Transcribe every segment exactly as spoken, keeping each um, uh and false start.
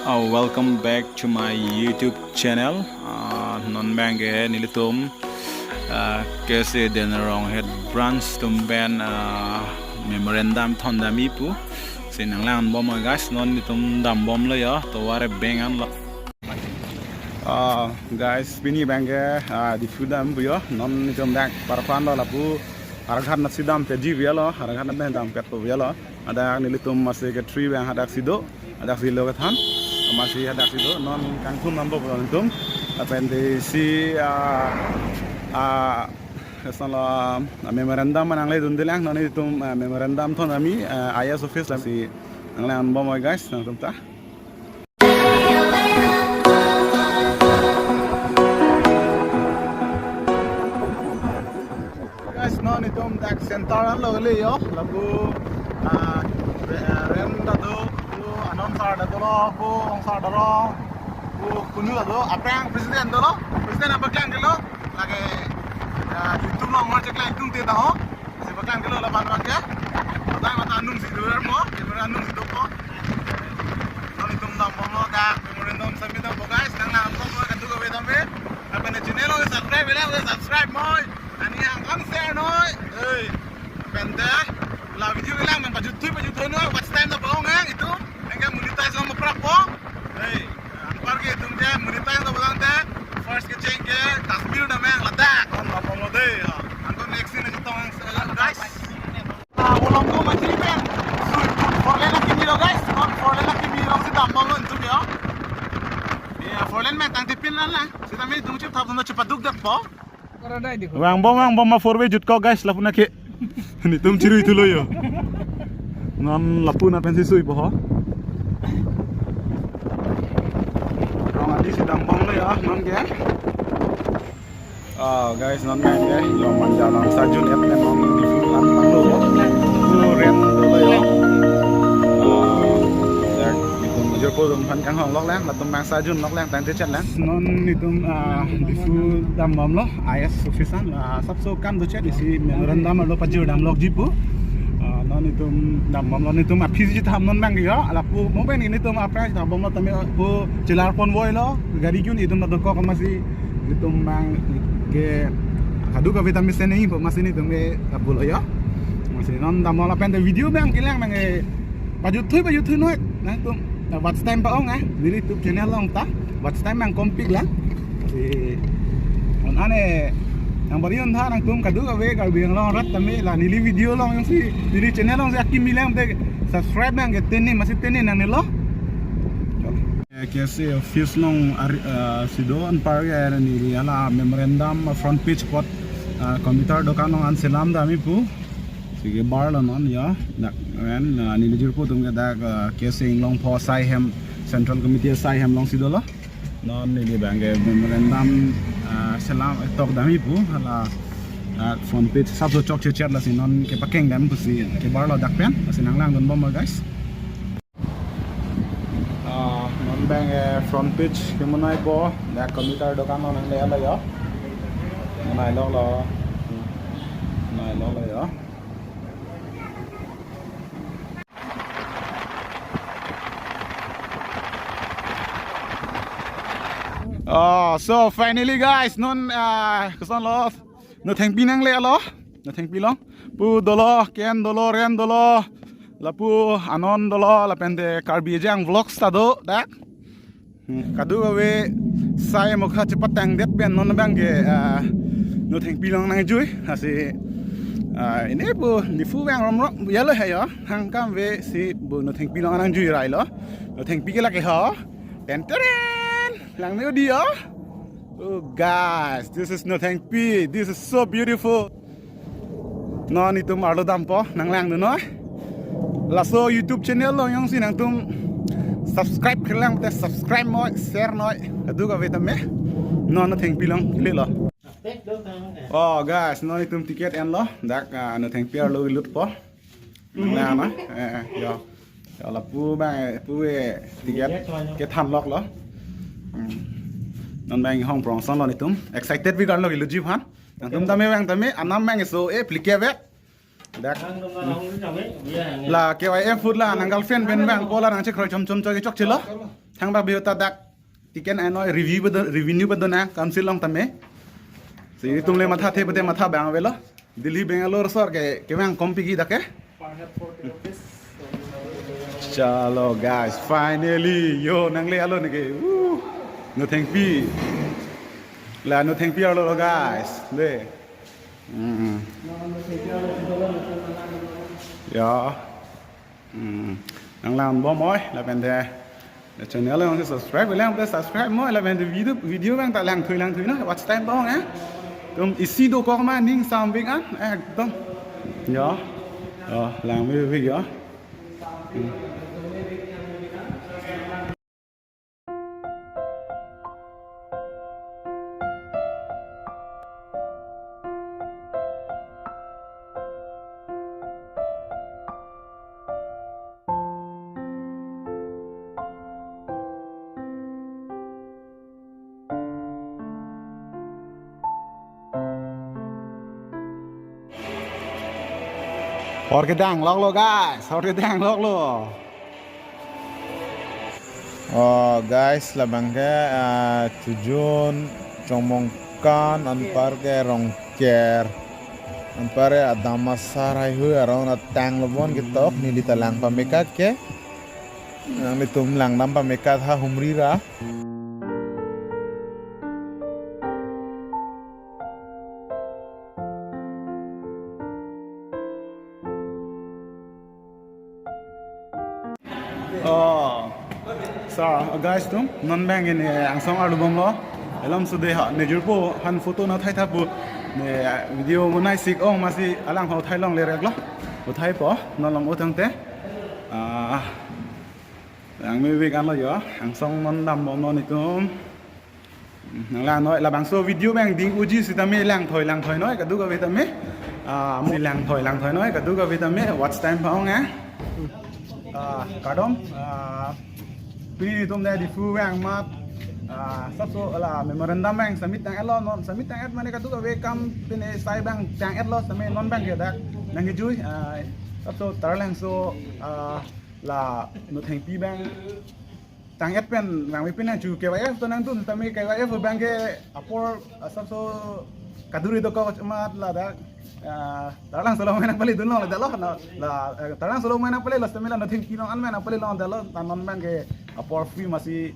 Uh, welcome back to my YouTube channel. Uh, non abang ke nelitum, uh, K S A Denarong Head Branch atum pen, uh, memorandum thondamji pu si nanglangbom guys, non nelitum dambomlo yo, tovar abeng anlo. Uh, guys, pini abang ke, uh, Diphu dampo yo, non nelitum dak parpanlo lapu Howraghat nasi dampeji pu yo lo, Howraghat na pen dampet po pu yo lo. Hadak nelitum masi ke three abang hadak si do, hadak si lo kethan, masi hadak si do, non kangthum dampo pu nelitum. Lapen de si, ah, ah, asal, ah, memorandum nangle dundelang, non nelitum, ah, memorandum thondamji, ah, I A S office lasi nanglangbom guys, nangtum ta. Guys, non nelitum dak center anlo kali yo, lapu, ah, re-, rem ta do, pu Anon sir ta dolo, pu Ong sir ta dolo, pu Kunu ta do, aphrang president dolo, president apa klang dolo, lake, ah, YouTube along ngar cheklang tung te ta ho, si paklang dolo laban abang ke, padai mata anung si do mo, camera anung si do po, non nelitum dambomlo dak, memorandum submit dampo guys, nanglangbomlo kadokave tame, lapen channel along subscribe, like, subscribe mo. Ani angkang share noi. Hey. Penta la video kelang men pajutthui pajutthui noi. Watch time ta pa-ong eh itu. Engke monetize long prapo. Hey. Anpar ke itum ke monetize ta pa-ong te. First kecheng ke Kashmir damnang ladak. Kon pa-ong lo de. Angkon next scene chetong guys. Ah, ulang ko mati pen. Sui four lane akimi lo guys. Kon four lane akimi lo si dambomlo itum yo. Ya, four lane men tangte pinlang. Sitame itum chip thap na chipaduk dak po. Vangbom, vangbom ma four way jutkok guys, lapu na ke. Nelitum chirui thulo yo. Non lapu na pensi suipo ho. Rong adi si dambomlo yo, non ke. Ah, guys, non ke, yo manja lang sajun et men non di full an panglo. Full rem dolo yo. Ah, ya, itum major po dum phan kanghong lok lang, latum bang sajun lok lang, tangte chat lang. Non nelitum, ah, Diphu dambomlo, I A S office an, ah, sabso kam do chat isi memorandum lo pajir damlokji pu. Ah, non nelitum dambomlo, nelitum aphi si tham non abang yo, lapu mo pen nelitum aphrang dambomlo tame pu chelar ponvoilo, gari kyun itum na dokok masi nelitum abang ke kadokave tame sene po masi nelitum ke abulo yo. Masi non dambomlo pen te video abang kelang abang ke pajutthui pajutthui noi nangtum, ah, watch time pa-ong eh, neli YouTube channel along ta watch time nang kompik lang. Si on ane nang bari on tha nangtum kadokave Karbi Anglong arat tame la neli video along jongsi neli channel along si akimi lang te subscribe nang ke teni masi teni nangnelo. Eh, K S A office along ar-, eh, si do anpar ke neli hala memorandum front page apot, eh, computer dokan along an selam damji pu. Si kebarlo non ya. Dak men, eh, neli jirpo atum ke dak, eh, K S A Inglongpho asai hem, Central Committee asai hem along si dolo. Non neli abang ke memorandum, eh, selam, eh, tok damji pu hala, eh, front page sabso chokche chat lasi non kepakeng dam pusi kebarlo dak pen, lasi nanglangdunbomlo guys. Ah, non abang, eh, front page kemonaipo, dak computer dokan along nanglelo yo. Monai loklo. Monai loklo yo. Oh, so finally guys, non, ah, kosonlo. Nothengpi nanglelo, Nothengpi along. Pu dolo, Ken dolo, Ren dolo, lapu Anon dolo, lapen te Karbi Ejang Vlogs ta do dak. Hmm, kadokave sai mokha chepatangdet pen non abang ke, ah, Nothengpi along nangjui. Lasi, ah, ini pu Diphu abang romrom yalo hai yo. Hangkam ave si pu Nothengpi along nangjui railo. Nothengpi ke lake ho. Ten teren. Lang me odi yo. Oh guys, this is Nothengpi. This is so beautiful. Non itum arlo dampo, nanglangdunnoi. Laso YouTube channel along jongsi nangtum subscribe kelang te subscribe noi, share noi. Kadokave tame. Non Nothengpi along kelelo. Oh guys, non itum ticket enlo. Dak, ah, Nothengpi arlo lutpo. Nang na, eh, eh, yo. Yo lapu abang, eh, pu, eh, ticket kethan loklo. Hmm. Non abang hong prong son lo nelitum. Excited pi kan lo kilu jip han. Nangtum tame abang tame, anam abang so, eh, plike vet. Dak. La K Y F ahut la nang girlfriend pen bang pola nang chekroi chom chom choi chok chelo. Thangbak bihuta dak. Tiken anoi review bedo, revenue bedo na council along tame. Si itum le matha the pete matha bang avelo. Delhi Bangalore sor ke kevang kompiki dak ke. Chalo guys, finally yo nangle alo neke. Woo. Nothengpi. La Nothengpi alo lo guys. De. Mm. Ya. Mm. Nang lang bom oi, lapen de. Channel along subscribe lang, subscribe mo, lapen de video, video bang ta langthui langthui no. Watch time bong eh. Tum isi dokok ma ning samving an, eh, ekdom. Ya. Oh, lang me vik ya. Mm. Hor kedang lok lo guys, hor kedang lok lo. Oh guys, labang ke ah, Chujun, Chongmongkan, anpar ke Rongker, anpar ke Adamasar haihui aron atang lobon ketok neli ta lang pameka ke. Nanglitum langdam pameka tha humri ra. Oh, sa guys tum non bang ini angsong arlu bomlo. Elam sude ha nejurpo han photo na thai thapu ne video monai sik ong masi alang hau thai long le rek lo. Uthai po non long utang te. Ah, yang me week an lo yo. Angsong non dam bomlo nitum. Nang la noi labangso video bang ding uji sitame langthoi langthoi noi kadokave tame. Ah, si langthoi langthoi noi kadokave tame watch time pa ong eh. Ah, kardom. Ah, pini itum de Diphu bang mat. Ah, sapso la memorandum bang submit tang-et lo non submit tang-et mane kadokave kam pine sai bang tang-et lo sitame non bang ke dak nang kejui. Ah, sapso Taralangso ah, la Nothengpi bang tang-et pen nang mepin nang chu K Y F to nangdun tame K Y F bang ke apor asap so kaduri dokok mat la dak ah, Taralangso along nang pale dunlo la dalo na la eh, Taralangso along nang pale lo sitame la Nothengpi along an nang pale lo dalo ta non bang ke apor free masi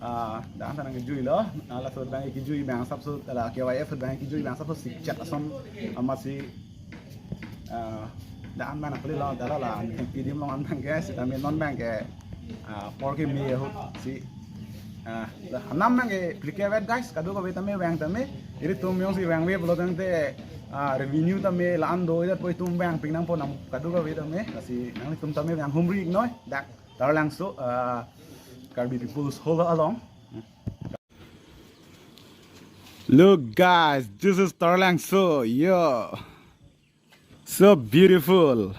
ah, dan ta nang kejui lo ah, laso bang kejui bang asap so la K Y F bang kejui bang asap so sik chat asom ah, masi ah, dan bang pale lo dalo la Nothengpi adim along an bang ke sitame non bang ke ah, apor keme ahut si ah, la hanam bang ke plike vet guys kadokave tame bang tame ilitum jongsi bang ve pulo tangte ah, revenue tame la an do ida poi tum bang ping nangpo nam kadokave tame lasi nanglitum tame bang humri noi dak Taralangso ah, Karbi People's Hall along. Look guys, this is Taralangso, yo. So beautiful.